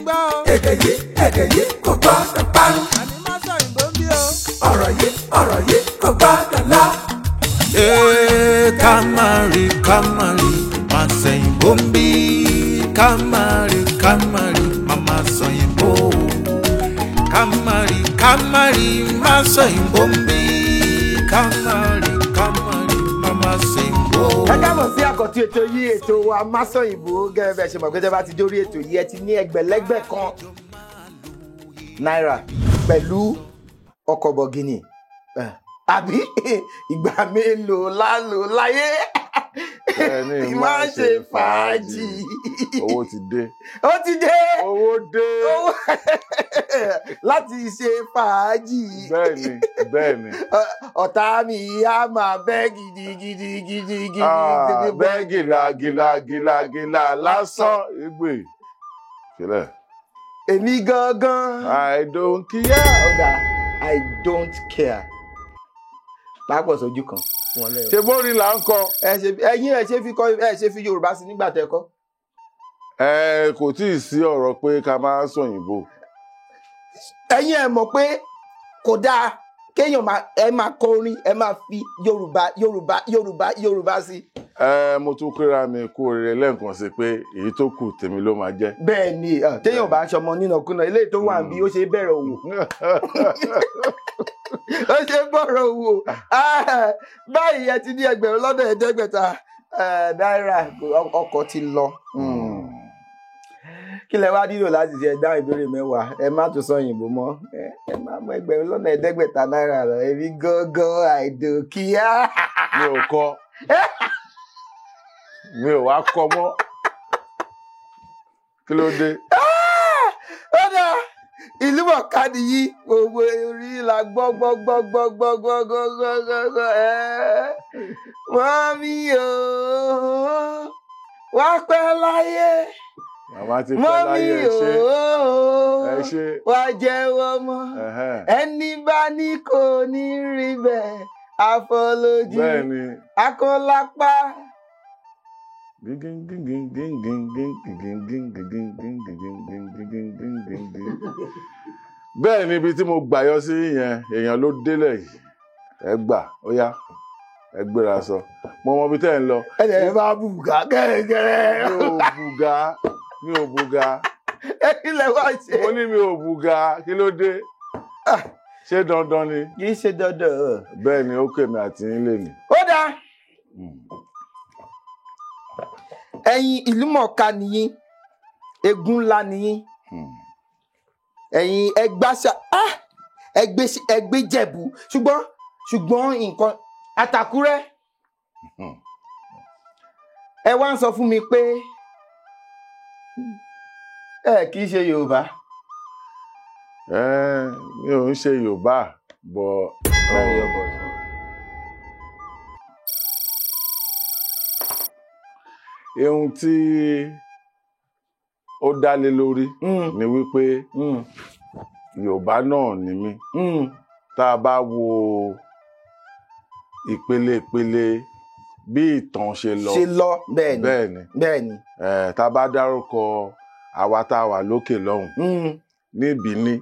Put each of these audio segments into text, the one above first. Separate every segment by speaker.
Speaker 1: gbọ́ o.
Speaker 2: Èdè yìí, èdè yìí kò gbọ́dọ̀ parun.
Speaker 1: Àní má sọ òyìnbó ń bí o.
Speaker 2: Ọ̀rọ̀ yìí, ọ̀rọ̀ yìí kò gbọ́dọ̀ lọ.
Speaker 3: Ee, ká má rí, ká má rí, má sẹ̀yìnbó ń bí. Ká má rí, ká má rí, má má sọ̀yìnbó. Ká má rí, ká má rí, má sọ̀yìnbó ń bí. Ká má rí, ká má rí, má má sẹ̀yìnbó.
Speaker 4: Ẹ káàbọ̀ sí àkọ́tún ètò yìí, ètò wa Másọ̀yìnbó. Gẹ́gẹ́ bẹ́ẹ̀ ṣe mọ̀ pé tẹ́ bá ti dórí ètò yìí, ẹ ti ní ẹgbẹ̀lẹ́gbẹ̀ kan náírà pẹ̀lú ọkọ̀ bọ̀gìnì. Àbí ìgbà mélòó lálò láyé
Speaker 5: Ẹni
Speaker 4: má ṣe fàájì.
Speaker 5: Owó ti dé.
Speaker 4: Ó ti dé.
Speaker 5: Owó dé.
Speaker 4: Owó láti ṣe fàájì.
Speaker 5: Bẹ́ẹ̀ni, bẹ́ẹ̀ni.
Speaker 4: Ọ̀tá mi á máa bẹ́ gidigidi gidigidi.
Speaker 5: Ah, bẹ́ẹ̀ gìlà gìlà gìlà gìlà lásán ìgbè. Kílẹ̀.
Speaker 4: Èmi gangan.
Speaker 5: I don't care.
Speaker 4: Ọ̀gá, I don't care. Lápọ̀ sójú kan. Wọn lẹ́yìn.
Speaker 5: Ṣé bórin là ń kọ?
Speaker 4: Ẹ ṣe ẹ̀yin ẹ ṣe fi kọ, ẹ ṣe fi Yorùbá sí nígbà tẹ́ kọ́.
Speaker 5: Ẹ kò tí ì sí ọ̀rọ̀ pé ká máa sọ̀yìnbó.
Speaker 4: Ẹ̀yin ẹ mọ̀ pé kò dáa kéèyàn máa ẹ máa kọ orin, ẹ máa fi Yorùbá Yorùbá Yorùbá Yorùbá sí.
Speaker 5: Ẹ mo tún kíra mi kú oríire lẹ́ẹ̀kan sí pé èyí tó kù tèmi ló máa jẹ́.
Speaker 4: Bẹ́ẹ̀ ni, téèyàn bá ń ṣọmọ nínàkúnà, eléyìí tó wà níbí ó ṣe é bẹ̀rẹ̀ òwò. Ó ṣe é bọ̀rọ̀ òwò. Báyìí ẹ ti ní 7,500 náírà, ọkọ̀ ti lọ. Kí lẹ wá nílò láti ṣe? Ẹ dáhùn ìbéèrè 10, ẹ má tún sọ òyìnbó mọ́, ẹ má mọ 7,500 náírà lọ. Èmi gángan I don't care.
Speaker 5: Mi ò kọ. Mi ò wá kọ mọ́. Kí ló dé?
Speaker 4: Ó dà, ìlú mọ̀ká nìyí, gbogbo orí la gbọ́ gbọ́ gbọ́ gbọ́ gbọ́ gbọ́ gbọ́ gbọ́ gbọ́ gbọ́ ẹ́. Mọ́mí o, wá pẹ́ láyé.
Speaker 5: Màmá ti pẹ́
Speaker 4: Mọ́mí
Speaker 5: láyé, ẹ ṣé.
Speaker 4: o,
Speaker 5: Ẹ ṣé.
Speaker 4: wá jẹ́wọ́ mọ́.
Speaker 5: Ẹ̀hẹ́n.
Speaker 4: Ẹni bá ní kò ní rí bẹ́ẹ̀, àfọlójú.
Speaker 5: Bẹ́ẹ̀ni.
Speaker 4: Akọ́lápá.
Speaker 5: Bẹ́ẹ̀ ni ibi tí mo gbà yọ sí yẹn, èèyàn ló délẹ̀ yìí. Ẹ gbà, ó yá, ẹ gbéra sọ. Mo mọ ibi tẹ́ ẹ̀ ń lọ.
Speaker 4: Ẹ lè bá bùgà kẹ́rẹ́kẹ́rẹ́.
Speaker 5: Mi ò bùgà, mi ò bùgà.
Speaker 4: Ẹ kí lẹ wá ṣe?
Speaker 5: Mo ní mi ò bùgà, kí ló dé? Ṣé dandan ni?
Speaker 4: Kì í ṣe dandan.
Speaker 5: Bẹ́ẹ̀ ni, ó kèmí àti yín lè ní.
Speaker 4: Ó dáa. Ẹ̀yin ìlúmọ̀ọ́ká nìyí, egun ńlá nìyí. Ẹ̀yin ẹgbàṣà, ẹgbẹ́ Jẹ̀bú, ṣùgbọ́n nǹkan àtàkùrẹ́. Ẹ wá ń sọ fún mi pé ẹ kì í ṣe Yorùbá.
Speaker 5: Mi ò ń ṣe Yorùbá, bọ̀. Ohun tí ó dá lé lórí ni wípé Yorùbá náà ni mí. Tá a bá wo ìpele ìpele bí ìtàn ṣe lọ.
Speaker 4: Ṣe lọ, bẹ́ẹ̀ni.
Speaker 5: Bẹ́ẹ̀ni.
Speaker 4: Bẹ́ẹ̀ni.
Speaker 5: Tá a bá dárúkọ àwa tá a wà lókè lọ́hùn. Ní Benin.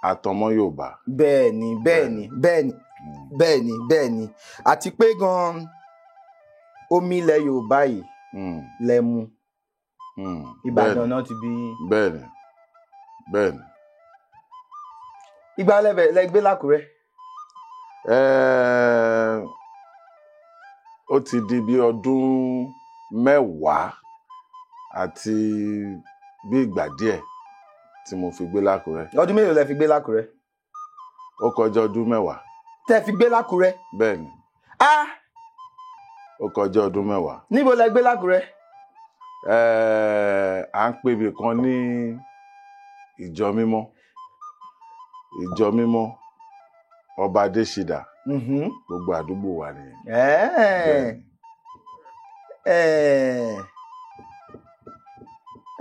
Speaker 5: Àtọmọ Yorùbá.
Speaker 4: Bẹ́ẹ̀ni, bẹ́ẹ̀ni, bẹ́ẹ̀ni, bẹ́ẹ̀ni, bẹ́ẹ̀ni. Àti pé gan-an omi ilẹ̀ Yorùbá yìí lẹ mu. Ìbàdàn náà ti bí.
Speaker 5: Bẹ́ẹ̀ni, bẹ́ẹ̀ni.
Speaker 4: Ìgbà lẹ gbé l'Ákúrẹ́?
Speaker 5: Ó ti di bí ọdún 10 àti bí ìgbà díẹ̀ tí mo fi gbé l'Ákúrẹ́.
Speaker 4: Ọdún mélòó lẹ fi gbé l'Ákúrẹ́?
Speaker 5: Ó kọjá ọdún 10.
Speaker 4: Tẹ́ fi gbé l'Ákúrẹ́?
Speaker 5: Bẹ́ẹ̀ni. Ó kọjá ọdún 10.
Speaker 4: Níbo lẹ gbé l'Ákúrẹ́?
Speaker 5: À ń pè ibì kan ní Ìjọ Mímọ́. Ìjọ Mímọ́ Ọba Adéṣidà. Gbogbo àdúgbò wa nìyẹn.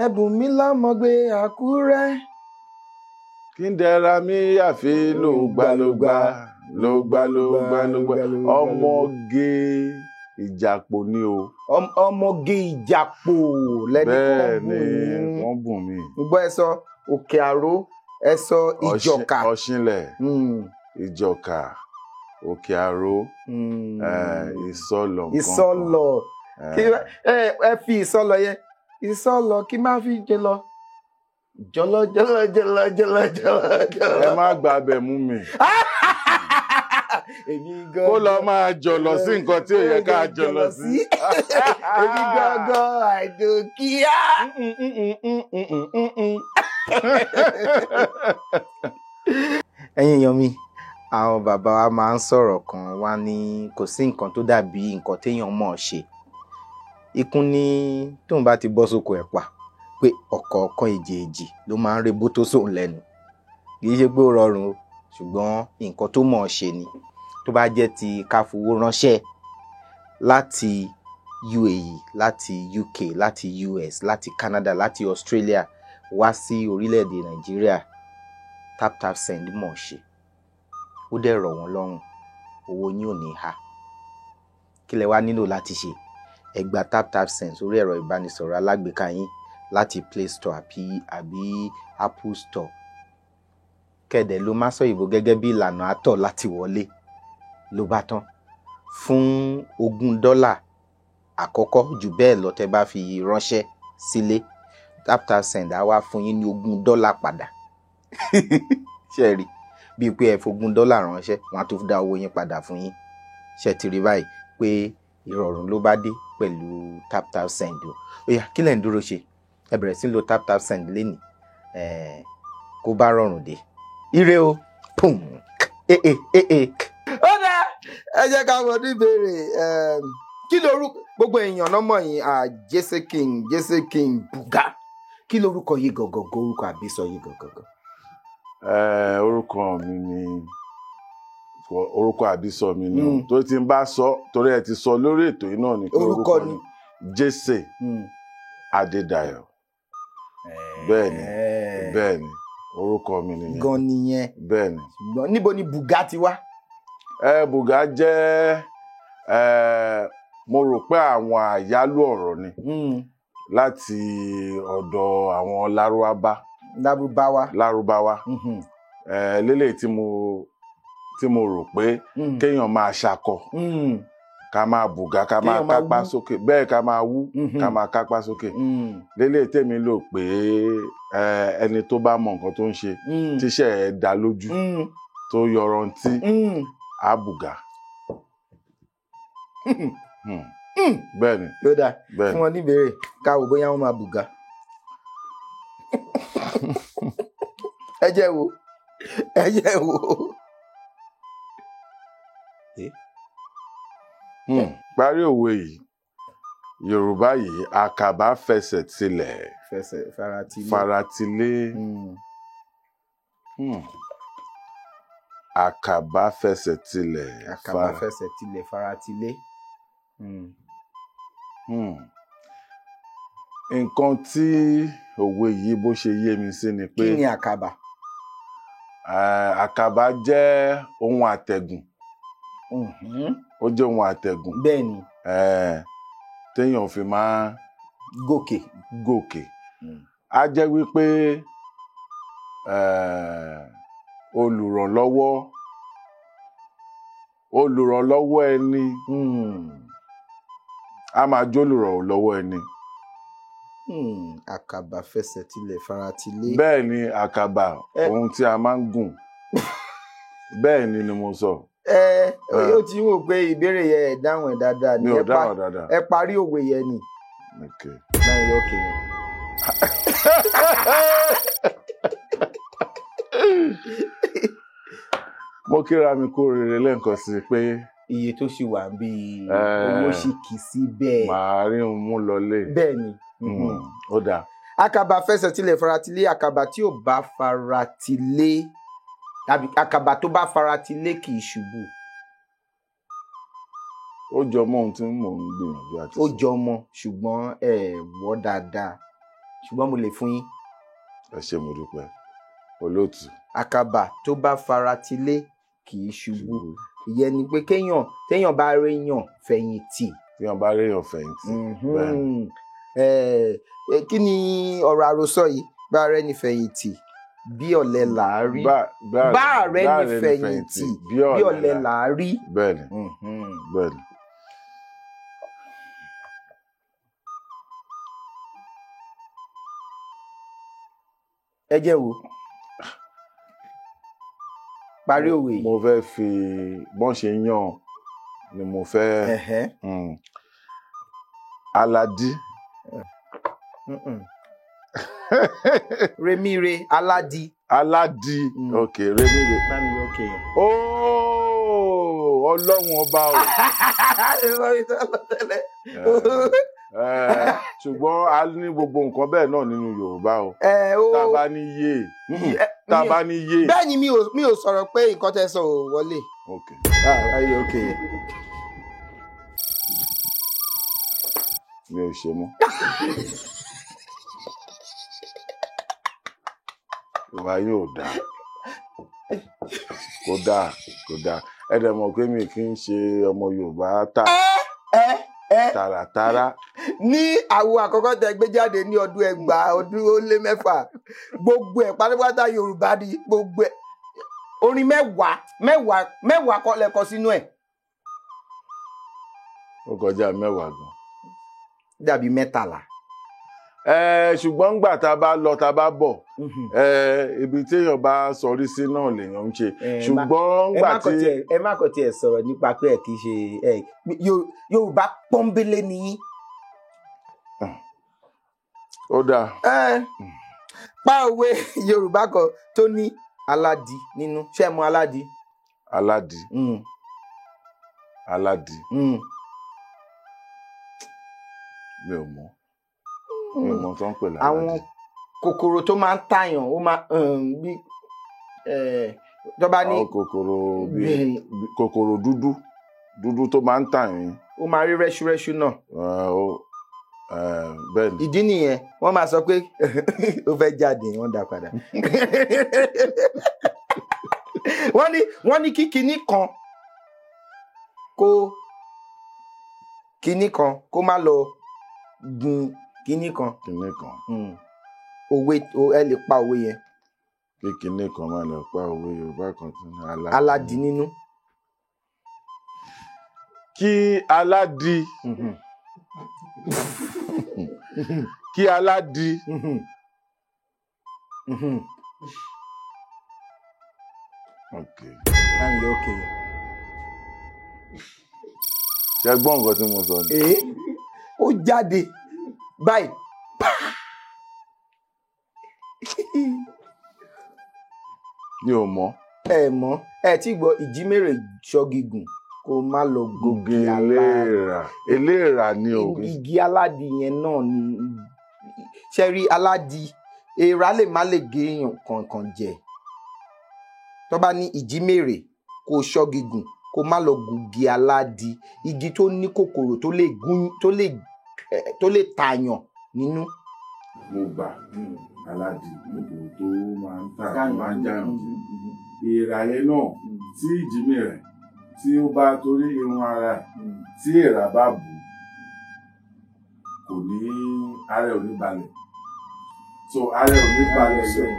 Speaker 4: Ẹ̀bùn mi lọ́mọ gbé Àkúrẹ́.
Speaker 5: Kí n dẹra mi àfi lògbàlògbà lògbàlògbà lògbà ọmọge Ìjàpò ni o.
Speaker 4: Ọmọge Ìjàpò lẹni kan bùn
Speaker 5: yín. Wọ́n bùn mí.
Speaker 4: Gbọ́ ẹ sọ Òkè Àró, ẹ sọ Ìjọ̀ka.
Speaker 5: Ọ̀ṣinlẹ̀, Ìjọ̀ka, Òkè Àró, Ìsọlọ̀.
Speaker 4: Ìsọlọ̀. Ẹ fi Ìsọlọ̀ yẹn. Ìsọlọ̀ kí máa fi jẹ lọ. Jọlọ jọlọ jọlọ jọlọ jọlọ jọlọ.
Speaker 5: Ẹ má gba abẹ mú mi.
Speaker 4: Èmi gan.
Speaker 5: Kó lọ máa jọlọ sí nǹkan tí ò yẹ ká jọlọ sí.
Speaker 4: Èmi gangan àìdòkíá. Ẹ̀yin èèyàn mi, àwọn bàbá wa máa ń sọ̀rọ̀ kan wá ní kò sí nǹkan tó dàbí nǹkan téèyàn mọ̀ ọ́ ṣe. Ikún ní tóun bá ti bọ́ sóko ẹ̀ pa pé ọ̀kọ̀ọ̀kan èjèèjì ló máa ń rebó tó sóun lẹ́nu. Kì í ṣe pé ó rọrùn o, ṣùgbọ́n nǹkan tó mọ̀ ọ́ ṣe ni. Tó bá jẹ́ ti ká fowó ránṣẹ́ láti UAE, láti UK, láti US, láti Canada, láti Australia wá sí orílẹ̀-èdè Nàìjíríà, TapTap Send mọ̀ ọ́ ṣe. Ó dẹ̀ rọ̀ wọ́n lọ́rùn, owó yín ò ní há. Kí lẹ wá nílò láti ṣe? Ẹ gba TapTap Send sórí ẹ̀rọ ìbánisọ̀rọ̀ alágbèéká yín láti Play Store àbí Apple Store. Kẹ̀dẹ̀ ló má sọ ìbò gẹ́gẹ́ bí ìlànà àtọ̀ láti wọlé ló bá tán. Fún $20 àkọ́kọ́ jù bẹ́ẹ̀ lọ tẹ́ bá fi ránṣẹ́ sílé, TapTap Send á wá fún yín ní $20 padà. Ṣé ẹ rí? Bíi pé ẹ fogún dọ́là ránṣẹ́, wọ́n á tún dá owó yín padà fún yín. Ṣé ti rí báyìí pé ìrọ̀rùn ló bá dé pẹ̀lú TapTap Send o. Ó yá, kí lẹ̀ ń dúró ṣe? Ẹ bẹ̀rẹ̀ sí lo TapTap Send lénìí, kó bá rọrùn dé. Ire o, pum, ee. Ó dáa, ẹ jẹ́ ká wọ ní ìbéèrè. Kí lorúkọ gbogbo èèyàn náà mọ̀ yín? Jesse King, Jesse King Buga. Kí lorúkọ yìí gọ̀gọ̀gọ̀, orúkọ àbísọ yìí gọ̀gọ̀gọ̀?
Speaker 5: Orúkọ mi ni orúkọ àbísọ mi ni tó ti ń bá sọ, torí ẹ ti sọ lórí ètò yìí náà ni pé orúkọ ni Jesse Adédayọ̀. Bẹ́ẹ̀ni, bẹ́ẹ̀ni, orúkọ mi nìyẹn.
Speaker 4: Gan nìyẹn.
Speaker 5: Bẹ́ẹ̀ni.
Speaker 4: Níbo ni Buga ti wá?
Speaker 5: Buga jẹ́ mo rò pé àwọn àyálò ọ̀rọ̀ ni láti ọ̀dọ̀ àwọn Lárúbáwá. Lárúbáwá. Lélẹ̀ tí mo rò pé kéèyàn máa ṣakọ, ká máa bùgá, ká máa kápá sókè, bẹ́ẹ̀ ká máa wú, ká máa kápá sókè. Lélẹ̀ tèmi lò pé ẹni tó bá mọ nǹkan tó ń ṣe, tíṣẹ́ ẹ̀ dá lójú, tó yọrantí, á bùgá. Bẹ́ẹ̀ni.
Speaker 4: Ló dáa, fún wọn níbèrè ká wò bóyá wọn máa bùgá. Ẹ jẹ́ wo, ẹ jẹ́ wo.
Speaker 5: Parí òwe yìí, Yorùbá yìí, àkàbà fẹsẹ̀ tilẹ̀.
Speaker 4: Fẹsẹ̀ faratilé.
Speaker 5: Faratilé. Àkàbà fẹsẹ̀ tilẹ̀.
Speaker 4: Àkàbà fẹsẹ̀ tilẹ̀ faratilé.
Speaker 5: Nǹkan tí òwe yìí bó ṣe yé mi sí ni pé.
Speaker 4: Kí ni àkàbà?
Speaker 5: Àkàbà jẹ́ ohun àtẹ̀gùn. Ó jẹ́ ohun àtẹ̀gùn.
Speaker 4: Bẹ́ẹ̀ni.
Speaker 5: Téèyàn fi máa
Speaker 4: gòkè.
Speaker 5: Gòkè. Á jẹ́ wípé olùrànlọ́wọ́ ẹni. A máa jó olùrànlọ́wọ́ ẹni.
Speaker 4: Àkàbà fẹsẹ̀ tilẹ̀ faratilé.
Speaker 5: Bẹ́ẹ̀ ni, àkàbà ohun tí a máa ń gùn. Bẹ́ẹ̀ ni mo sọ.
Speaker 4: Ó ti ń wò pé ìbéèrè yẹn ẹ̀ dáhùn ẹ̀ dáadáa ni.
Speaker 5: Mi ò dáhùn dáadáa.
Speaker 4: Ẹ parí òwe yẹn ni. Náà yọ òkè yẹn.
Speaker 5: Mo kíra mi kú oríire lẹ́ǹkan sí pé
Speaker 4: iye tó ṣì wà bí owó ṣì kì í sí bẹ́ẹ̀.
Speaker 5: Màá rí òun mú lọlé.
Speaker 4: Bẹ́ẹ̀ ni.
Speaker 5: Ó dáa.
Speaker 4: Àkàbà fẹsẹ̀ tilẹ̀ faratilé, àkàbà tí ò bá faratilé, tàbí àkàbà tó bá faratilé kì í ṣubú.
Speaker 5: Ó jọ mọ́ ohun tí mò ń gbìyànjú àti sọ.
Speaker 4: Ó jọ mọ́, ṣùgbọ́n ẹ wọ́ dáadáa, ṣùgbọ́n mo lè fún yín.
Speaker 5: Ẹ ṣé, mo dúpẹ́ olóòtú.
Speaker 4: Àkàbà tó bá faratilé kì í ṣubú. Ìyẹn ni pé kéèyàn téèyàn bá réyàn fẹ̀yìntì
Speaker 5: Tí wọ́n bá réèyàn fẹ̀yìntì. Bẹ́ẹ̀ ni.
Speaker 4: Kí ni ọ̀rọ̀ àròsọ yìí? Bá rẹ ní fẹ̀yìntì bí ọ̀lẹ là á rí. Bá rẹ ní fẹ̀yìntì bí ọ̀lẹ là á rí.
Speaker 5: Bẹ́ẹ̀ ni. Bẹ́ẹ̀ ni.
Speaker 4: Ẹ jẹ́ wo parí òwe yìí.
Speaker 5: Mo fẹ́ fi bọ́n ṣe yàn ni mo fẹ́. Aládì.
Speaker 4: Remire aládì.
Speaker 5: Aládì, ok, remire.
Speaker 4: Bámi ok yẹn.
Speaker 5: Ooo, Ọlọ́run ọba o. Ṣùgbọ́n a ní gbogbo nǹkan bẹ́ẹ̀ náà nínú Yorùbá o. Tá a bá ní yé. Tá a bá ní yé.
Speaker 4: Bẹ́ẹ̀ ni mi ò sọ̀rọ̀ pé nǹkan tẹ́ sọ ò wọlé.
Speaker 5: Ok.
Speaker 4: Ayé ok yẹn.
Speaker 5: Mi ò ṣe mọ́. Ìwà yóò dáa. Kò dáa, kò dáa. Ẹ dẹ̀ mọ̀ pé mi kì í ṣe ọmọ Yorùbá tààràtàrà.
Speaker 4: Ní àwo àkọ́kọ́ tẹ́ gbé jáde ní ọdún 2006, gbogbo ẹ̀ pátápátá Yorùbá ni gbogbo ẹ̀. Orin mẹ́wàá mẹ́wàá mẹ́wàá kọ́ lẹ kọ sínú ẹ̀.
Speaker 5: Ó kọjá mẹ́wàá gan.
Speaker 4: Dàbí 13.
Speaker 5: Ṣùgbọ́n ńgbà tá a bá lọ tá a bá bọ̀, ibi téèyàn bá sọrí sí náà lèèyàn ń ṣe. Ṣùgbọ́n ńgbà tí.
Speaker 4: Ẹ má kàn tiẹ̀ sọ̀rọ̀ nípa pé ẹ kì í ṣe Yorùbá pọ́nbélé ni yín.
Speaker 5: Ó dáa.
Speaker 4: Pa òwe Yorùbá kan tó ní aládì nínú. Ṣé ẹ mọ̀ aládì?
Speaker 5: Aládì. Aládì. Mi ò mọ̀. Mi ò mọ̀ tó ń pè láládì.
Speaker 4: Àwọn kòkòrò tó máa ń tàyàn, ó máa bí tó bá ní.
Speaker 5: Àwọn kòkòrò bí kòkòrò dúdú dúdú tó máa ń tàyàn.
Speaker 4: Ó máa rí rẹ́ṣúrẹ́ṣú náà.
Speaker 5: Bẹ́ẹ̀ ni.
Speaker 4: Ìdí nìyẹn wọ́n máa sọ pé ó fẹ́ jáde, wọ́n dá padà. Wọ́n ní kí kinní kan kó kinní kan kó má lọ gun kinní kan.
Speaker 5: Kinní kan.
Speaker 4: Òwe ẹ lè pa òwe yẹn.
Speaker 5: Kí kinní kan má lọ pa òwe Yorùbá kan tí ní aládì.
Speaker 4: Aládì nínú.
Speaker 5: Kí aládì. Kí aládì. Ok.
Speaker 4: Báyìí ok.
Speaker 5: Ṣé gbọ́ nǹkan tí mo sọ ni?
Speaker 4: Ó jáde báyìí.
Speaker 5: Mi ò mọ̀.
Speaker 4: Ẹ mọ̀, ẹ tí gbọ́ ìjímèrè ṣọ́gígùn kó má lọ gògì
Speaker 5: eléèrà. Eléèrà ni o.
Speaker 4: Igi aládì yẹn náà ni ṣe rí aládì, èèrà lè má lè gé èèyàn kankan jẹ. Tó bá ní ìjímèrè kó ṣọ́gígùn kó má lọ gògì aládì, igi tó ní kòkòrò tó lè gún tó lè tàyàn nínú.
Speaker 5: Mo gbà aládì kòkòrò tó máa ń tà máa ń jàyàn jẹ. Èèrà yẹn náà tí ìjímèrè tí ó bá torí irun ara ẹ̀ tí èèrà bá bù kò ní ara ẹ̀ ò ní balẹ̀. So ara ẹ̀ ò ní balẹ̀ yẹn.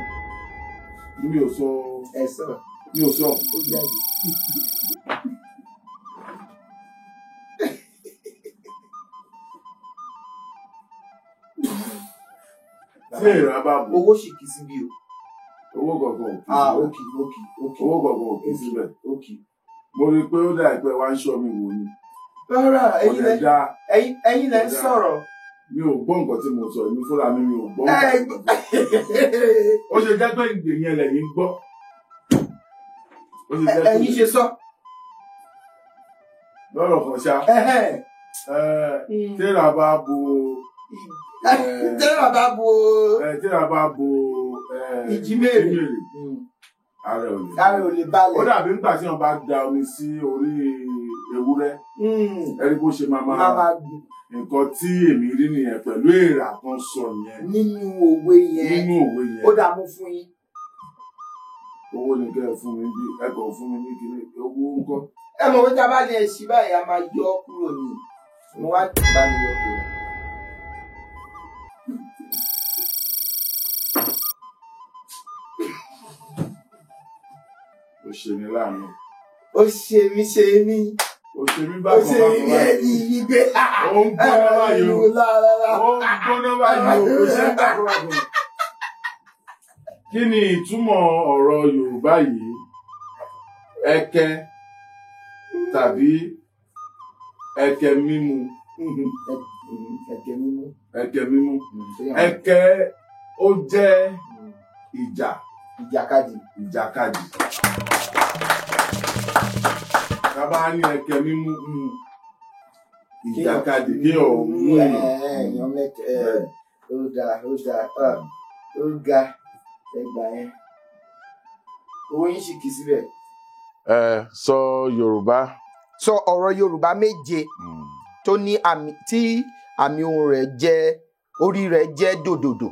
Speaker 5: Mi ò sọ.
Speaker 4: Ẹ sọ.
Speaker 5: Mi ò sọ.
Speaker 4: Ó jáde.
Speaker 5: Tí èèrà bá bù.
Speaker 4: Owó sì kì í síbí o.
Speaker 5: Owó kankan ò kì í síbẹ̀.
Speaker 4: Ok ok ok.
Speaker 5: Owó kankan ò kì í síbẹ̀.
Speaker 4: Ok.
Speaker 5: Mo rí i pé ó dà pé wá ń ṣọ́ mi wò ni.
Speaker 4: Rárá, ẹ̀yin lẹ ń sọ̀rọ̀.
Speaker 5: Mi ò gbọ́ nǹkan tí mo sọ, èmi fúnra mi mi ò gbọ́ nǹkan tí mo sọ. Ó ṣe jẹ́ pé ìgbè yẹn lẹ̀yin gbọ́.
Speaker 4: Ẹ̀yin ṣe sọ.
Speaker 5: Lọ́rọ̀ kan ṣá. Téèrà bá bo.
Speaker 4: Téèrà bá bo.
Speaker 5: Téèrà bá bo.
Speaker 4: Ìjímèrè.
Speaker 5: Ara ò lè
Speaker 4: Ara ò lè balẹ̀.
Speaker 5: Ó dàbí nígbà tí wọ́n bá da omi sí orí ewúrẹ́. Ẹni bó ṣe máa máa nǹkan tí èmi rí nìyẹn pẹ̀lú èèrà kan sọ yẹn.
Speaker 4: Nínú òwe yẹn.
Speaker 5: Nínú òwe yẹn.
Speaker 4: Ó dààmú fún yín.
Speaker 5: Owó ni kẹ́ ẹ fún mi bí ẹ kàn fún mi ní kíní owó ńkọ́.
Speaker 4: Ẹ mọ̀ pé tá a bá ní ẹṣin báyìí a máa yọ ọ́ kúrò ní. Mo wá bá mi yọ kúrò.
Speaker 5: Ó ṣe ní láàánú.
Speaker 4: Ó ṣe mí ṣe mí.
Speaker 5: Ó ṣe mí
Speaker 4: Ó
Speaker 5: bákan
Speaker 4: ṣe
Speaker 5: bákan
Speaker 4: mí bí
Speaker 5: báyìí.
Speaker 4: ẹni gbígbé.
Speaker 5: Ó ń gbóná báyìí o. Ó ń gbóná báyìí o. Ó ṣe ń bákan bákan. Kí ni ìtumọ̀ ọ̀rọ̀ Yorùbá yìí? Ẹkẹ tàbí ẹkẹ mímu.
Speaker 4: Ẹ̀kẹ́ mímú.
Speaker 5: Ẹkẹ mímu. Ẹkẹ ó jẹ́ ìjà.
Speaker 4: Ìjàkadì.
Speaker 5: Ìjàkadì. Tá bá ní ẹkẹ mímú, ìjàkadì kí o mú èèyàn.
Speaker 4: Èèyàn mẹ́kẹ́ ó dáa ó dáa ó ga ẹgbà yẹn. Owó yín sì kì í síbẹ̀.
Speaker 5: Ẹ sọ Yorùbá.
Speaker 4: Sọ ọ̀rọ̀ Yorùbá méje tó ní àmì tí àmì ohùn rẹ̀ jẹ́ orí rẹ̀ jẹ́ dòdòdò.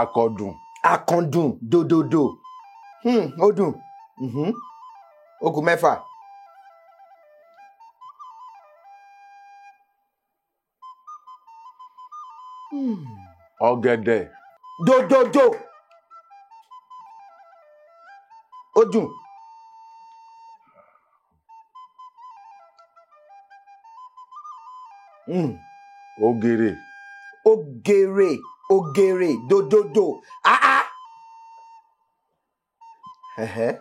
Speaker 5: Akọdùn.
Speaker 4: Akàndùn dòdòdò. Ó dùn. Ó kù mẹ́fà.
Speaker 5: Ọ̀gẹ̀dẹ̀.
Speaker 4: Dòdòdò. Ó dùn.
Speaker 5: Ògèrè.
Speaker 4: Ògèrè ògèrè dòdòdò. Ah ah. Ẹ̀hẹ́.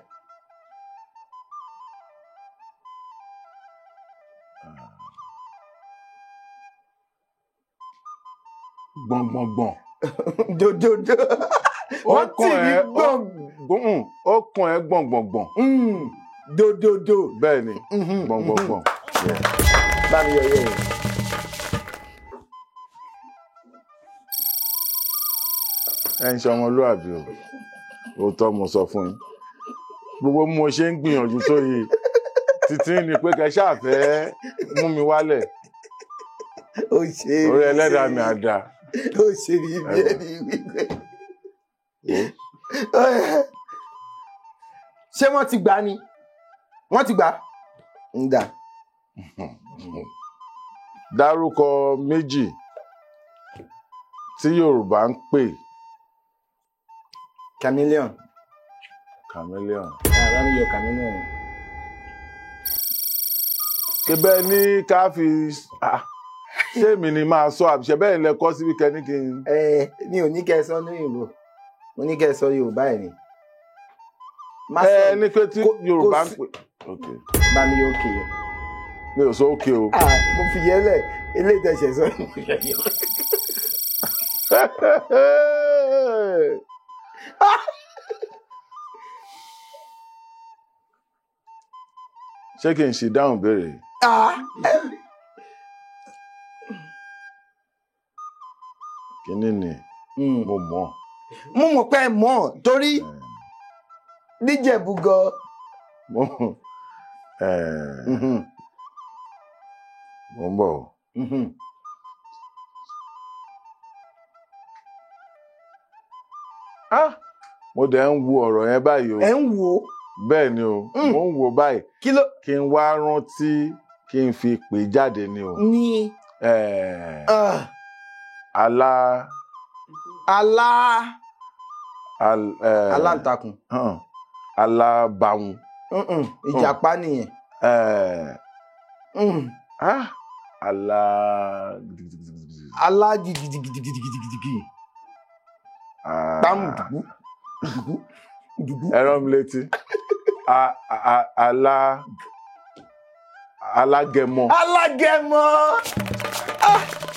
Speaker 5: Gbọ̀ngbọ̀ngbọ̀n.
Speaker 4: Dòdòdò. Wọ́n tì mí gbọ̀n.
Speaker 5: Ó kàn ẹ́ gbọ̀ngbọ̀ngbọ̀n.
Speaker 4: Dòdòdò.
Speaker 5: Bẹ́ẹ̀ ni gbọ̀ngbọ̀ngbọ̀n.
Speaker 4: Bá mi yọ yẹ o.
Speaker 5: Ẹ ń ṣe ọmọlúàbí o. Òótọ́ mo sọ fún yín. Gbogbo bí mo ṣe ń gbìyànjú tó yìí títí ni pé kẹ ṣáà fẹ́ mú mi wálẹ̀.
Speaker 4: Ó ṣe é.
Speaker 5: Orí ẹlẹ́dàá mi á dáa.
Speaker 4: Ó ṣe mí bí ẹni wípé. Ṣé wọ́n ti gbà ni? Wọ́n ti gbà? Ń dà.
Speaker 5: Dárúkọ méjì tí Yorùbá ń pè.
Speaker 4: Chameleon.
Speaker 5: Chameleon.
Speaker 4: Àrà mi yọ chameleon.
Speaker 5: Ṣé bẹ́ẹ̀ ní ká fi ṣé èmi ni máa sọ àbí ṣe bẹ́ẹ̀ lẹ kọ́ síbi kẹ́ni kí n.
Speaker 4: Mi ò ní kẹ́ ẹ sọ ní òyìnbó, mo ní kẹ́ ẹ sọ Yorùbá ẹ̀ ni.
Speaker 5: Ẹ ní pé tí Yorùbá ń pè.
Speaker 4: Bá mi yọ òkè yẹn.
Speaker 5: Mi ò sọ òkè o.
Speaker 4: Mo fi yẹn lẹ̀, eléyìí tẹ̀sẹ̀ sọ.
Speaker 5: Ṣé kí n ṣì dáhùn béèrè? Kíní ni mo mọ̀.
Speaker 4: Mo mọ̀ pé ẹ mọ̀ torí níjẹ̀bú gan.
Speaker 5: Mo ń bọ̀. Mo dẹ̀ ń wo ọ̀rọ̀ yẹn báyìí o.
Speaker 4: Ẹ ń wo.
Speaker 5: Bẹ́ẹ̀ ni o, mo ń wo báyìí.
Speaker 4: Kí ló.
Speaker 5: Kí n wá rántí kí n fi pè jáde ni o.
Speaker 4: Ní.
Speaker 5: Alá.
Speaker 4: Alá. Aláǹtakùn.
Speaker 5: Alábàwùn.
Speaker 4: Ìjàpá nìyẹn.
Speaker 5: Alá.
Speaker 4: Alá gidigidigidigidigidi. Pàmù dùgbù dùgbù dùgbù.
Speaker 5: Ẹ rán mi létí. Alá. Alágẹmọ.
Speaker 4: Alágẹmọ.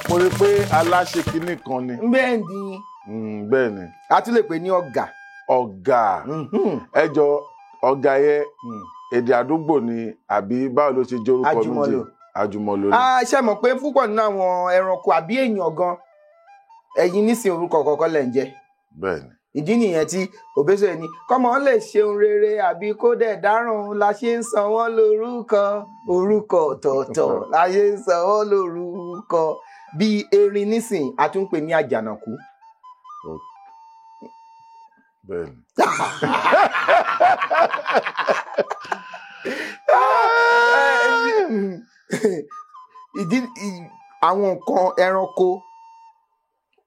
Speaker 5: Mo rí pé aláṣẹ kinní kan ni.
Speaker 4: Bẹ́ẹ̀ ni.
Speaker 5: Bẹ́ẹ̀ ni.
Speaker 4: A tún lè pè ní ọ̀gà.
Speaker 5: Ọ̀gà. Ẹ jọ ọ̀gà yẹn èdè àdúgbò ni àbí báwo ló ṣe jẹ́ orúkọ méjì?
Speaker 4: Àjùmọ̀lò.
Speaker 5: Àjùmọ̀lò ni.
Speaker 4: Ṣé mọ̀ pé púpọ̀ nínú àwọn ẹranko àbí èèyàn gan ẹ̀yin nísìn orúkọ kọ̀ọ̀kan lẹ̀ ń jẹ́.
Speaker 5: Bẹ́ẹ̀ ni.
Speaker 4: Ìdí nìyẹn tí Òbésèré ní kọ́mọ lè ṣeun rere àbí kó dẹ̀ dáràn la ṣe ń san wọ́n lórúkọ orúkọ ọ̀tọ̀ọ̀tọ̀ la ṣe ń san wọ́n lórúkọ. Bí erin nísìn a tún ń pè ní àjànàkú.
Speaker 5: Bẹ́ẹ̀ ni.
Speaker 4: Ìdí àwọn nǹkan ẹranko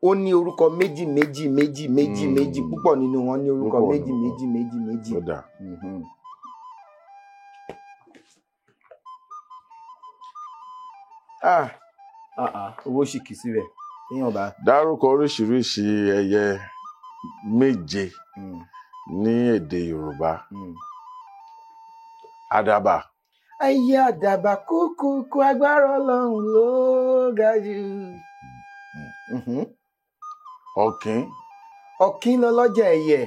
Speaker 4: ó ní orúkọ méjì méjì méjì méjì méjì, púpọ̀ nínú wọn ní orúkọ méjì méjì méjì méjì. Owó sì kì í síbẹ̀ téèyàn bá.
Speaker 5: Dárúkọ oríṣiríṣi ẹyẹ méje ní èdè Yorùbá. Àdàbà.
Speaker 4: Ẹyẹ àdàbà kúkúkú, agbára Ọlọ́run ló ga jù.
Speaker 5: Ọ̀kín.
Speaker 4: Ọ̀kín lọlọ́jà ẹyẹ.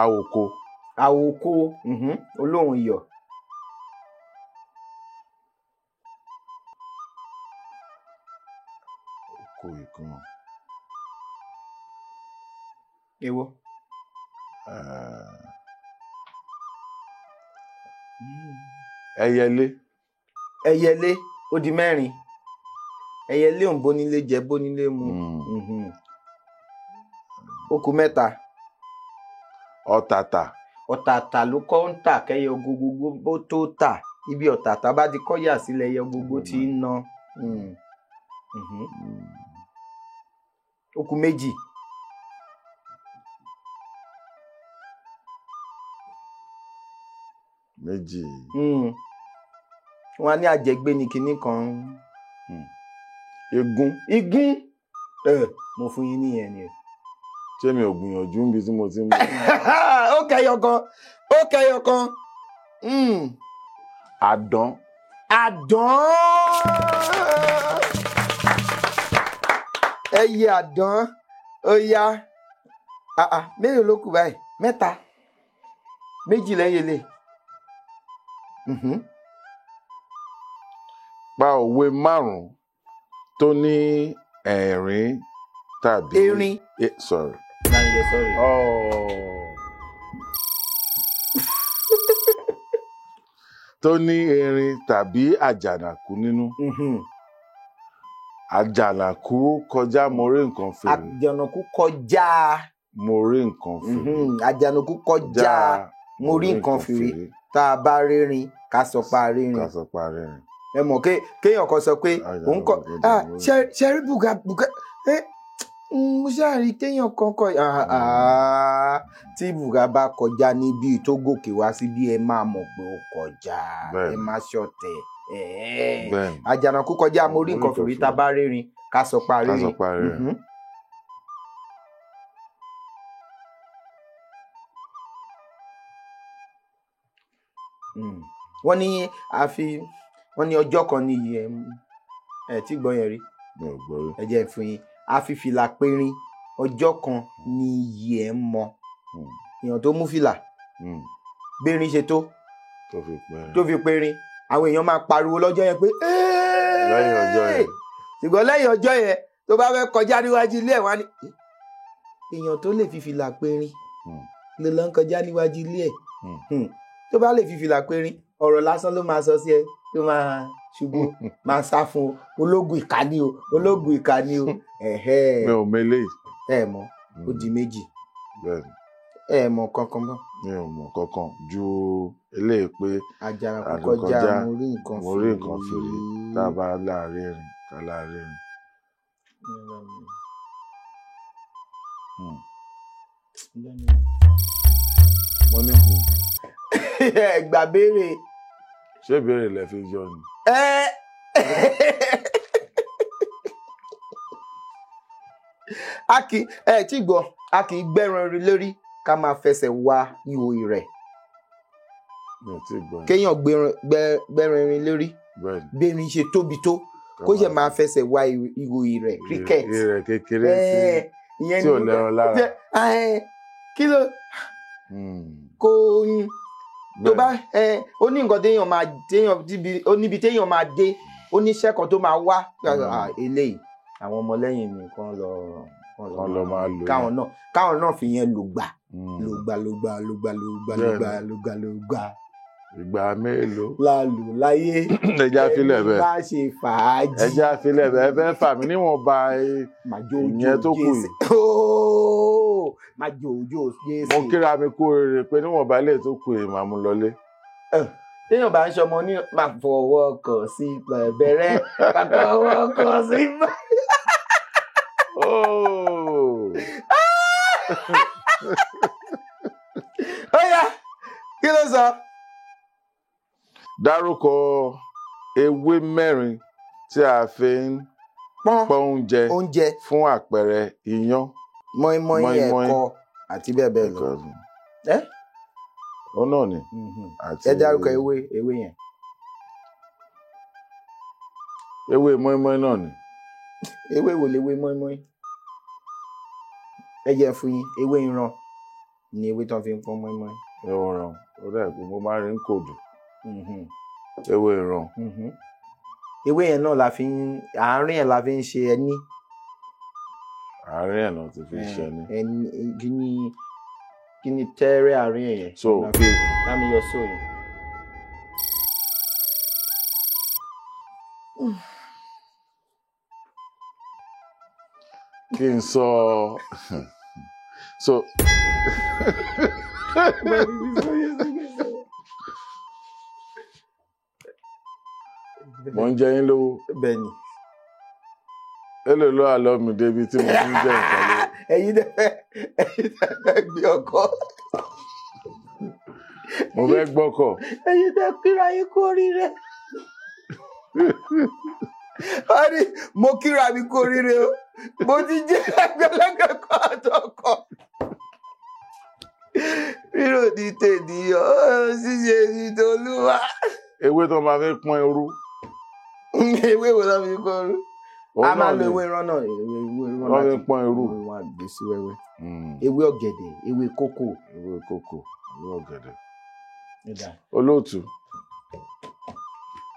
Speaker 5: Àwòko.
Speaker 4: Àwòko, olóhùn iyọ̀.
Speaker 5: Oko ìkan.
Speaker 4: Èwo?
Speaker 5: Ẹyẹlé.
Speaker 4: Ẹyẹlé ó di mẹ́rin. Ẹyẹlé òun bónílé jẹ bónílé mu. Ó kù mẹ́ta.
Speaker 5: Ọ̀tàtà.
Speaker 4: Ọ̀tàtà ló kọ́ ń tà kẹ́yẹ gbogbo bó tó tà. Ibi ọ̀tàtà bá ti kọ́ yà sílẹ̀ ẹyẹ gbogbo ti ń na. Ó kù méjì.
Speaker 5: Méjì.
Speaker 4: Wọ́n á ní àjẹgbé ni kinní kan.
Speaker 5: Igún.
Speaker 4: Igún. Mo fún yín níyẹn ni o.
Speaker 5: Ṣé mi ò gbìyànjú níbi tí mo ti ń bọ̀?
Speaker 4: Ó kẹyọ kan, ó kẹyọ kan.
Speaker 5: Àdán.
Speaker 4: Àdán. Ẹyẹ àdán. Ó yá. Mélòó ló kù báyìí? Mẹ́ta. Méjì lẹ́yìn lè.
Speaker 5: Pa òwe márùn-ún tó ní ẹ̀rín tàbí
Speaker 4: erin.
Speaker 5: Sorry.
Speaker 4: Sorry.
Speaker 5: Oh. Tó ní erin tàbí àjànàkú nínú. Àjànàkú kọjá mo rí nǹkan fèrè.
Speaker 4: Àjànàkú kọjá
Speaker 5: mo rí nǹkan fèrè.
Speaker 4: Àjànàkú kọjá mo rí nǹkan fèrè. Tá a bá rírin ká sọ pa rírin.
Speaker 5: Ká sọ pa rírin.
Speaker 4: Ẹ mọ̀ kéèyàn kan sọ pé òun kọ ṣe rí bùgà bùgà mo ṣáà rí téèyàn kankan tí bùgà bá kọjá níbi tó gòkè wá síbí ẹ máa mọ̀ pé ó kọjá, ẹ má ṣọ̀tẹ̀. Àjànàkú kọjá mo rí nǹkan fèrè, tá a bá rírin ká sọ pa rírin. Wọ́n ní àfi wọ́n ní ọjọ́ kan ní iye ẹ̀ tí gbọ́ yẹn rí. Ẹ jẹ́ fún yín. A fi fìlà périn, ọjọ́ kan ní iyì ẹ̀ ń mọ. Èèyàn tó mú fìlà gbérin ṣe tó fi périn, àwọn èèyàn máa pariwo lọ́jọ́ yẹn pé
Speaker 5: lẹ́yìn ọjọ́ yẹn.
Speaker 4: Ṣùgbọ́n lẹ́yìn ọjọ́ yẹn tó bá fẹ́ kọjá níwájú ilé ẹ̀ wá ní èèyàn tó lè fi fìlà périn ló lọ ń kọjá níwájú ilé ẹ̀. Tó bá lè fi fìlà périn, ọ̀rọ̀ lásán ló máa sọ sí ẹ tó máa ṣubú, máa sá fún ológun ìkà ni o, ológun ìkà ni o.
Speaker 5: Mi ò mele.
Speaker 4: Ẹ mọ̀, ó di méjì. Ẹ mọ̀ kankan mọ́.
Speaker 5: Mi ò mọ̀ kankan ju eléyìí pé
Speaker 4: Àjànàkú kọjá mo rí nǹkan
Speaker 5: fèrè, tá a bá láàárín rìn ká láàárín rìn. Mo ní
Speaker 4: gbà béèrè.
Speaker 5: Ṣé ìbéèrè lẹ fi yọ ni?
Speaker 4: A kì í tí gbọ́, a kì í gbẹ́ran rí lórí ká máa fẹsẹ̀ wa ihò rẹ̀. Kéèyàn gbẹ́ran erin lórí, gbẹ́rin ṣe tóbi tó, kó ṣe máa fẹsẹ̀ wa ihò rẹ̀, cricket.
Speaker 5: Ìrẹ̀ kékeré tí ò lẹ́ran lára.
Speaker 4: Kí ló kó tó bá ó ní nǹkan téèyàn máa téèyàn ó níbi téèyàn máa dé, ó ní iṣẹ́ kan tó máa wá. Eléyìí àwọn ọmọlẹ́yìn mi kan lọ
Speaker 5: máa lò,
Speaker 4: káwọn náà fi yẹn lògbà lògbà lògbà lògbà lògbà lògbà lògbà lògbà.
Speaker 5: Ìgbà mélòó
Speaker 4: la lò láyé
Speaker 5: ẹja filẹ̀ bẹ́ẹ̀
Speaker 4: bá ṣe fàájì
Speaker 5: ẹja filẹ̀ bẹ́ẹ̀ ẹ fẹ́ fà mí níwọ̀nba ìyẹn tó kù yìí. Mo kíra mi kú rere pé níwọ̀nba ilé tó kù yìí màá mú lọlé.
Speaker 4: Téèyàn bá ń ṣọmọ ní máa fọwọ́ kàn sí bẹ̀rẹ̀ máa fọwọ́ kàn sí. Ó yá, kí ló sọ?
Speaker 5: Dárúkọ ewé mẹ́rin tí a fi ń pọ́n oúnjẹ fún àpẹẹrẹ iyán,
Speaker 4: mọ́ínmọ́ín, ẹ̀kọ àti bẹ́ẹ̀ bẹ́ẹ̀ lọ.
Speaker 5: Ó náà ni.
Speaker 4: Ẹ dárúkọ ewé yẹn.
Speaker 5: Ewé mọ́ínmọ́ín náà ni.
Speaker 4: Ewé wo lewé mọ́ínmọ́ín? Ẹ jẹ́ fún yín, ewé ìran ni ewé tó fi ń pọ́n mọ́ínmọ́ín.
Speaker 5: Ewé ìran, ó dà pé mo máa ń rí ń kòdù. Ewé ìran.
Speaker 4: Ewé yẹn náà la fi ń, àárín ẹ̀ la fi ń ṣe ẹní.
Speaker 5: Àárín ẹ̀ náà ti fi ń ṣe ẹní.
Speaker 4: Ẹní kí ni tẹ́rẹ́ àárín ẹ̀ yẹn?
Speaker 5: So
Speaker 4: lámi yọ sóò yẹn.
Speaker 5: Kí n sọ so. Mo ń jẹ yín lówó.
Speaker 4: Bẹ́ẹ̀ni.
Speaker 5: Èló ló wà lọ́mì débi tí mo fi ń jẹ nǹkan lówó.
Speaker 4: Ẹ̀yin dẹ̀ fẹ́ gbé ọkọ̀.
Speaker 5: Mo fẹ́ gbọ́kọ̀.
Speaker 4: Ẹ̀yin dẹ̀ kíra yín kú oríire. Wọ́n ní mo kíra mi kú oríire o. Mo ti jẹ́ ẹgbẹ̀lẹ́gbẹ̀ kan àtọkọ̀. Rírò ní tènìyàn, ṣíṣe ní tolúwa.
Speaker 5: Ewé tó máa fi pọ́n irú.
Speaker 4: Ewé wo ló fi pọ́n irú? A máa lo ewé ìran náà.
Speaker 5: Wọ́n fi pọ́n irú.
Speaker 4: Wọ́n á gbé sí wẹ́wẹ́. Ewé ọ̀gẹ̀dẹ̀, ewé kókò.
Speaker 5: Ewé kókò, ewé ọ̀gẹ̀dẹ̀. Olóòtú,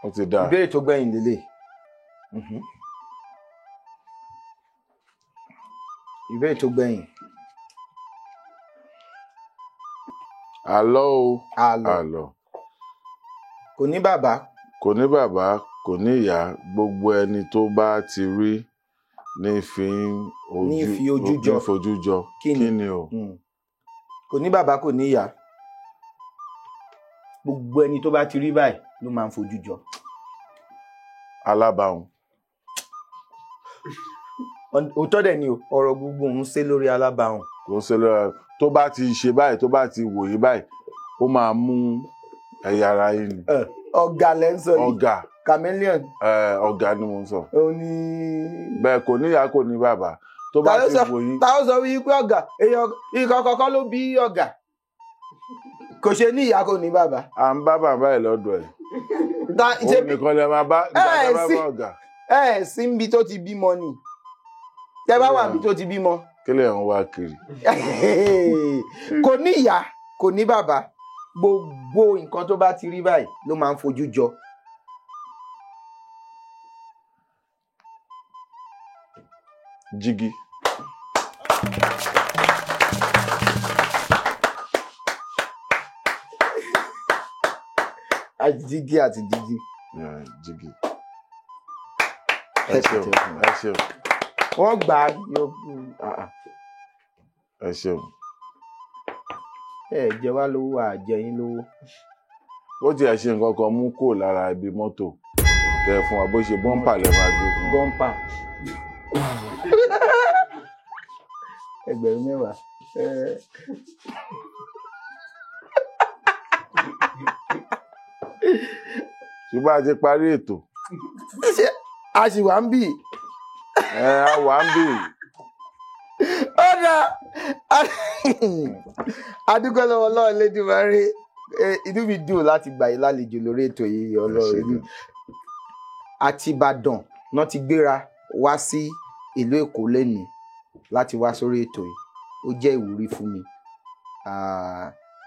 Speaker 5: ó ti dáa.
Speaker 4: Ìbéèrè tó gbẹ̀yìn lélẹ̀. Ìbéèrè tó gbẹ̀yìn.
Speaker 5: Àlọ́ o.
Speaker 4: Àlọ́. Kò ní bàbá.
Speaker 5: Kò ní bàbá, kò ní ìyá, gbogbo ẹni tó bá ti rí ní fi ojú jọ. Kí ni o?
Speaker 4: Kò ní bàbá, kò ní ìyá. Gbogbo ẹni tó bá ti rí báyìí ló máa ń fojú jọ.
Speaker 5: Alábàáhùn.
Speaker 4: Òótọ́ dẹ̀ ni o, ọ̀rọ̀ gbogbo ń ṣe lórí alábàáhùn.
Speaker 5: Kò ń ṣe lórí, tó bá ti ṣe báyìí, tó bá ti wòye báyìí, ó máa mú ẹ̀yà ara yín ni.
Speaker 4: Ọ̀gá lẹ́ ń sọ yìí.
Speaker 5: Ọ̀gá.
Speaker 4: Chameleon.
Speaker 5: Ọ̀gá ni mo ń sọ.
Speaker 4: Ó ní.
Speaker 5: Bẹ́ẹ̀ kò ní ìyá, kò ní bàbá. Tó bá ti wò yín.
Speaker 4: Ta ló sọ wípé ọ̀gá èèyàn ikọ̀ kọ̀ọ̀kan ló bí ọ̀gá? Kò ṣe ní ìyá, kò ní bàbá.
Speaker 5: À ń bá bàbá ẹ̀ lọ́dọ̀ ẹ̀. Òun nìkan lè máa bá ọ̀gá.
Speaker 4: Ẹ sí níbi tó ti bímọ ni. Tẹ bá wà níbi tó ti bímọ.
Speaker 5: Kí lè ń wá kiri?
Speaker 4: Kò ní ìyá, kò ní bàbá. Gbogbo nǹkan tó bá ti rí báyìí ló máa ń fojú jọ.
Speaker 5: Jígí.
Speaker 4: Jígí àti jígí.
Speaker 5: Jígí. Ẹ ṣeun, ẹ ṣeun.
Speaker 4: Wọ́n gbà á yóò.
Speaker 5: Ẹ ṣeun.
Speaker 4: Ẹ jẹ wá lówó, àjẹ yín lówó.
Speaker 5: Bó tiẹ̀ ṣe nǹkan kan mú kúrò lára ibi mọ́tò kẹ fún wa, bó ṣe bọ́ǹpà lẹ máa gbé fún wa.
Speaker 4: Bọ́ǹpà. Ẹgbẹ̀rún 10.
Speaker 5: Ṣùgbọ́n a ti parí ètò.
Speaker 4: Ṣé a sì wà ń bì?
Speaker 5: Ẹ a wà ń bì.
Speaker 4: Ó dáa. A dúpẹ́ lọ́wọ́ Ọlọ́run Elédùmarè. Inú mi dùn láti gbà yín lálejò lórí ètò yìí. Ọlọ́run àti Ìbàdàn náà ti gbéra wá sí ìlú Èkó lẹ́nu láti wá sórí ètò yìí. Ó jẹ́ ìwúrí fún mi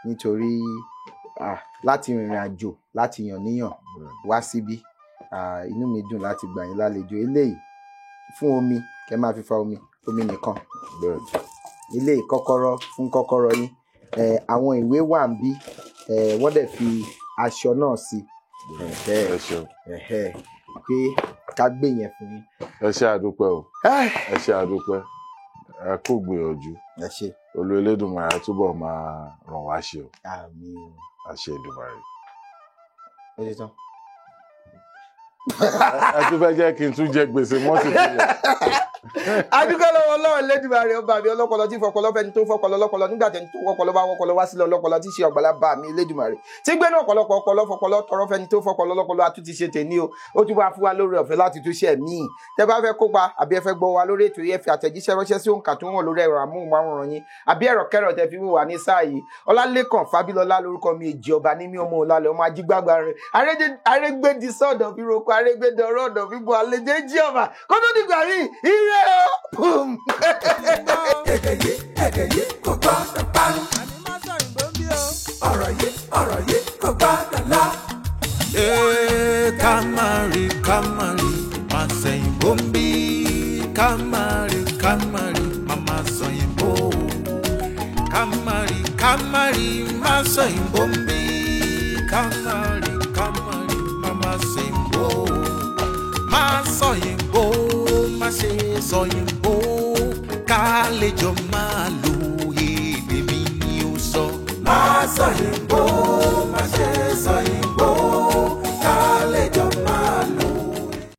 Speaker 4: nítorí láti rìnrìn àjò láti yàn níyàn wá síbí. Inú mi dùn láti gbà yín lálejò. Eléyìí fún omi, kẹ́ máa fi fa omi, omi nìkan. Eléyìí kọ́kọ́rọ́ fún kọ́kọ́rọ́ yín. Àwọn ìwé wà ń bí, wọ́n dẹ̀ fi aṣọ náà sí.
Speaker 5: Ẹ ṣeun.
Speaker 4: Pé ká gbé yẹn fún yín.
Speaker 5: Ẹ ṣe àdúpẹ́ o, ẹ ṣe àdúpẹ́, ẹ kú gbìyànjú.
Speaker 4: Ẹ ṣe.
Speaker 5: Olú Elédùmarè á túbọ̀ máa ràn wá ṣe o.
Speaker 4: Àmín.
Speaker 5: Àṣẹ Èdùmàrè.
Speaker 4: Ó ti tán.
Speaker 5: Ẹ tún fẹ́ jẹ́ kí n tún jẹ gbèsè mọ́tò fún mi.
Speaker 4: Adúgbò lọ́wọ́ Ọlọ́run Elédùmarè ọba mi ọlọ́pọlọ tí fọpọlọ fẹni tó fọpọlọ lọ́pọlọ nígbà tẹni tó wọpọlọ bá wọpọlọ wá sílẹ̀ ọlọ́pọlọ tí ṣe ọ̀gbàlá bá mi Elédùmarè tí gbénú ọ̀pọ̀lọpọ̀ ọpọlọ fọpọlọ tọrọ fẹni tó fọpọlọ lọ́pọlọ àtúntì ṣe tèmi o. Ó tún wá fún wa lórí ọ̀fẹ́ láti tún ṣe míì. Tẹ bá fẹ́ kópa àbí ẹ fẹ́ gbọ́ wa lórí ètò yìí, ẹ fi àtẹ̀jíṣẹ́ ránṣẹ́ sí òǹkà tó ń wọ̀n lórí ẹ̀rọ amóhùnmáwòrán yín àbí ẹ̀rọ kẹrọ tẹ fi wò wá ní sáà yìí. Ọlálékàn Fábílọ́lá lórúkọ mi, èjì ọba ní mi, ọmọ òlàlẹ̀ ọmọ ajígbàgbà rẹ̀ arégbèdìsọ̀dọ̀ fi roko arégbèdọ̀rọ̀ ọ̀dọ̀ fi bo àlejò èjì ọba kó tó dìgbà rí ire o. Boom.
Speaker 2: Èdè yìí, èdè yìí kò gbọ́dọ̀ parun. Ọ̀rọ̀ yìí, ọ̀rọ̀ yìí kò gbọ́dọ̀ lọ.
Speaker 3: Ká má rí, ká má rí, má sẹ̀yìnbó ń bí. Ká má rí, ká má rí, má má sọ̀yìnbó. Ká má rí, ká má rí, má sọ̀yìnbó ń bí. Ká má rí, ká má rí, má má sẹ̀yìnbó. Má sọ̀yìnbó, má ṣe sọ̀yìnbó. Ká lè jọ máa